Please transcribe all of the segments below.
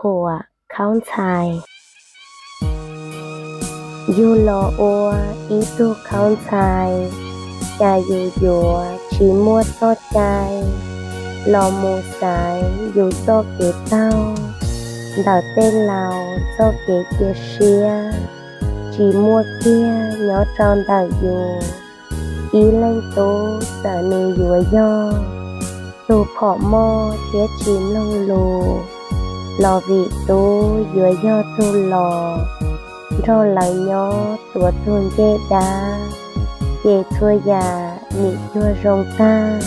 puam khaub ntxhais. Yug los ua ib tug khaub ntxhais, cas yus yuav tsis muaj txoj cai los mus xaiv yus txoj kev taug ntawm tej laus txoj kev cia siab, tsis muaj kiag nyob rau ntawm yus. Ib leej tub txawm nws yuav yog tus phom moj thiab tsis mloog lus, los vim tub yuav yog tus los nrog lawv nyob tuav tus ncej dab, ces txhua yam nim cuag zoo tag.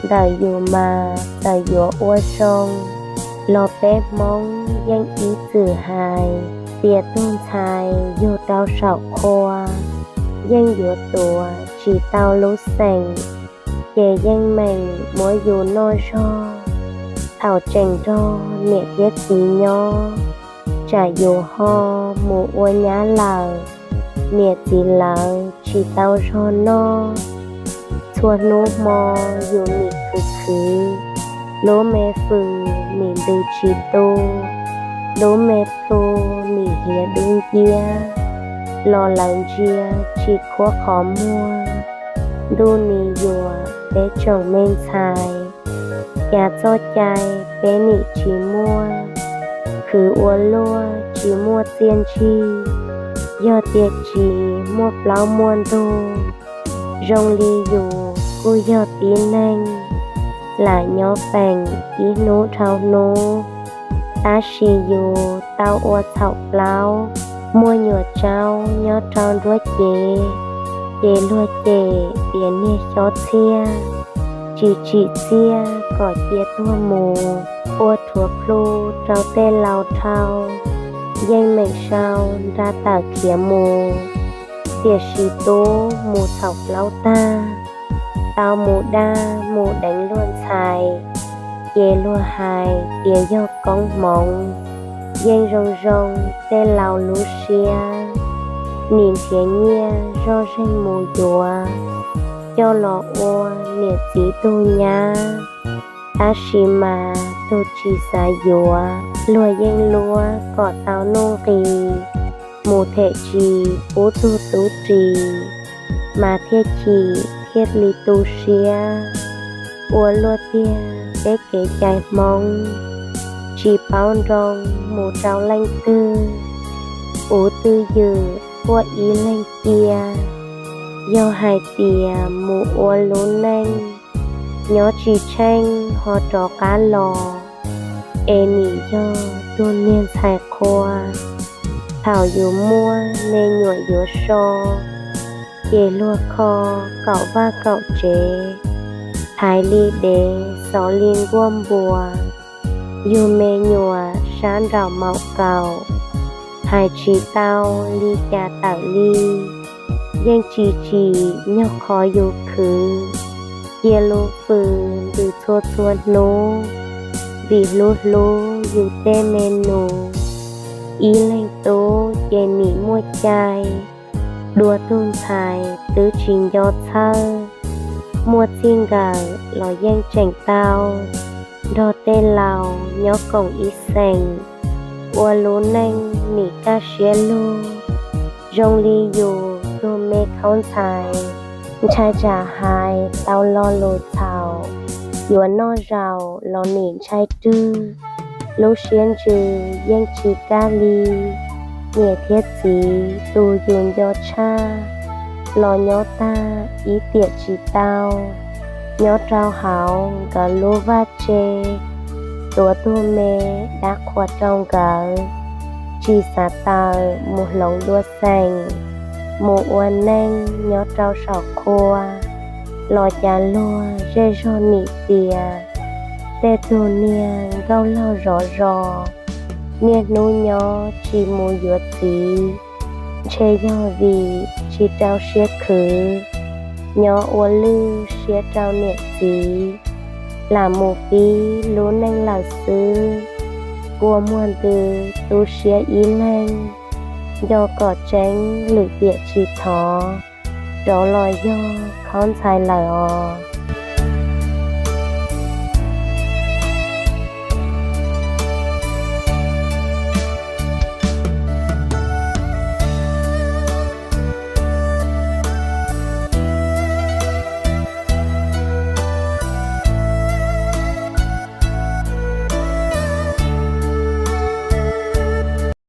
Ntawm yus mas txawm yuav ua zoo los peb Hmoob yeej ib txwm hais tias tug ntxhais yug rau saum qhua yeej yuav tuav tsis tau lub xeem, ces yeej meem muab yus noj zog. Thaum tseem nrog niam thiab txiv nyob, tsam yus ho mus ua nyab lawm, niam txiv lawv tsis tau zog noj. Txhua hnub hmo yus nim khwv khwv, lub me fws nim ntws tsis tu, lub me plhu nim hiav dub nciab, los lawv ntsia tsis khuab qhov muag. Ntuj nim yuam peb tsoom me ntxhais, cas txoj cai peb nim tsis muaj, khwv ua luaj tsis muaj txiaj ntsig. Yog tias tsis muaj plaub muaj ntug, zoo li yus kuj yog tib neeg lam nyob peem ib hnub dhau hnub, tab sis yus tau ua txhaum plaub. Muaj nyuam tsaub nyob rau nruab cev, ces luag cem tias niag xyob txhiaj, tsis tsim txiaj kom cia tuag mus, ua rhuav plhu rau tej laus dhau, yeej meem sau nra tawm khiav mus. Tiam sis tub mus txhaum plaub tag, tau mus daj mus deev luag ntxhais, ces luag hais tias yog koob hmoov, yeej zoo zoo tej laus lub siab. Nim nrhiav nyiaj zoj zeeg mus yuav, coj los ua niam txiv tug nyab, tab sis mas tug tsis xav yuav, luag yeej luab kom tau nuj nqis, mus them tsis pub tug tub ris, mas thiaj chim thiaj li tu siab. Ua luaj tiag peb kev cai Hmoob, tsis paub nroo mus rau leej twg, kuv twj ywm quaj ib leeg cia. Yog hais tias mus ua lub neej, nyob tsis tsheej ho rov qab los, es nim yog tug niag ntxhais qhua. Thaum yus muaj me nyuam yuav so, ces luag kho kaum vaj kaum tsev, thaiv li dev xov li nkuaj npua. Yug me nyuam sab nraum maum kaum, hais tsis tau li cas tawm li, yeej tsis tsim nyog qhov yus khwv, cia lub fws ntws txhua txhua hnub, vim hlub hlub yus tej me nus. Ib leeg tub ces nim muaj cai, dua tug ntxhais twb tsis nco txhawj, muaj txij nkawm los yeej tseem tau nrog tej laus nyob koom ib xeem, ua lub neej nim kaj siab lug. Zoo li yus tug me khaub ntxhais, ntshai tsam hais tau lo lus txhaum, yuav noj zaum los nim ntshai rwg. Lub siab ntsws yeej tsis kaj li, niam thiab txiv tus yus nco tshaj los nyob tag ib tiam tsis tau, nyob rau hauv nkawd lub vaj tse, tuav tug me dab qhua rau nkawd, tsis xav tawm mus hloov dua xeem, mus ua neej nyob rau saum qhua, los cas luag zej zog nim tias tej tug niag nkauj laug zov zos, niaj hnub nyob tsis mus yuav txiv, ntshe yog vim tsis rau siab khwv, nyob ua lwj siab rau niam txiv, lam mus pib lub neej lawm xwb. Kua muag ntws tu siab ib leeg, nco kom tseeb lwm tiam tsis thov, rov los yog khaub ntxhais lawm os.